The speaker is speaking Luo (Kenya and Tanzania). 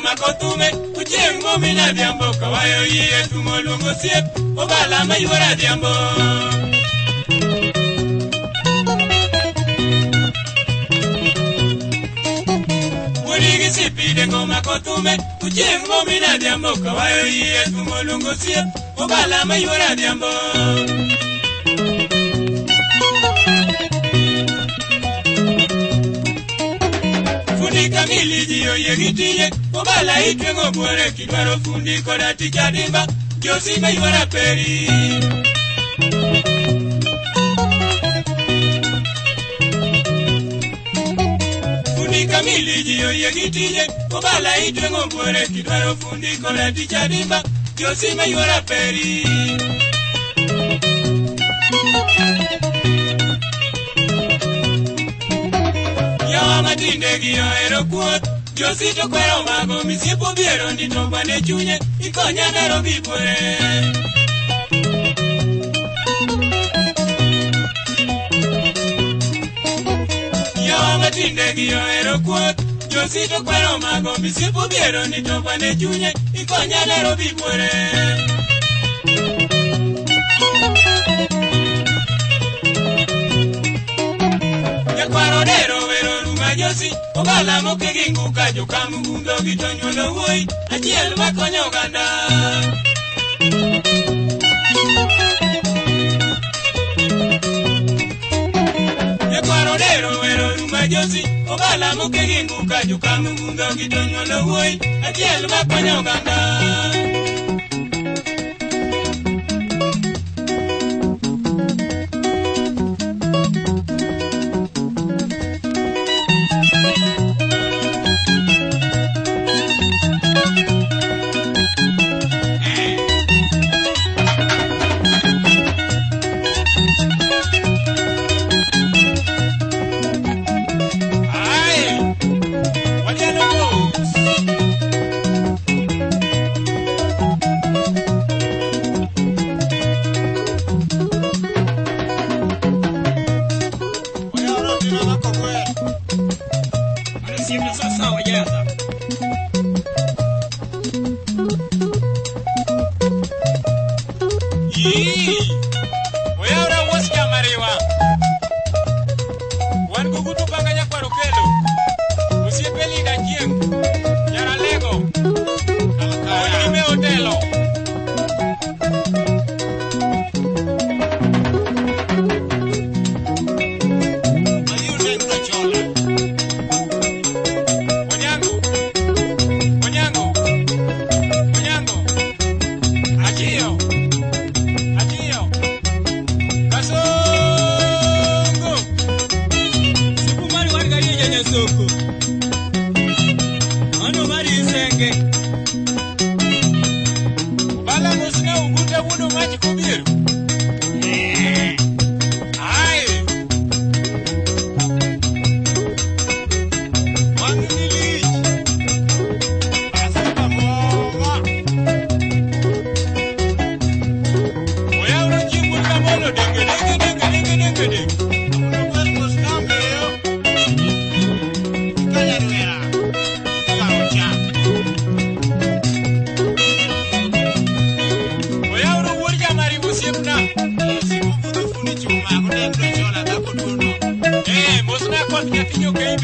mako thume, uchieng' momina adhiambo, kawayo yie tumo luongo osiep, obala mayuoro adhiambo. Wuodi gi sipide komako thume, uchieng' momina adhiambo, kawayo yie tumo luongo osiep, obala mayuoro adhiambo. Fundi kamili ji oyie gi tije, obala itweng'o buore kidwaro fundi koda tich adimba, josi mayuoro aperi. Fundi kamili ji oyie gi tije, obala itweng'o buore kidwaro fundi koda tich adimba, josi mayuoro aperi. Yawa matinde gi ohero kuoth, josi to kwero mago misiep obiero ni to bwane chunye, ikonya Nairobi buore. Yawa matinde gi ohero kuoth, josi to kwero mago misiep obiero ni to bwane chunye, ikonya Nairobi buore. Nyakwaro dero wero ruma josi, obala moke gi nguka jokamugundo gi to nyuolo wuoyi, achiel makonyo oganda. Nyakwaro dero wero ruma josi, obala moke gi nguka jokamugundo gi to nyuolo wuoyi, achiel makonyo oganda. Ai, wadiano mos. Oyawre otieno dhako gwer. Mano osiepna sawa jadha. Ii, oyawre wuos jamariwa. Wan gugudu banga nyakwar Okelo. Osiepe Linda Chieng', Nyaralego, Wuod gi me otelo. Mayude Ochola. Onyango, Onyango, Onyango, Achio, Achio, Kasongo. Siku mari wan gariyo janyasoko. Mano mari isenge. Obala mosna Uguta wuod Omach kobiro. Ai, Wang'ni lich. Aseba moma. Oyawre chieng' wuod Kamolo denge denge denge denge denge denge. Amulo gwer mosna miyo. Kanyarwera. Kaocha. Oyawre wuod Jamaribo osiepna. Siku budho fundi chuma godeng Ochola dhako duono. Mosna koth nyathi jo KB.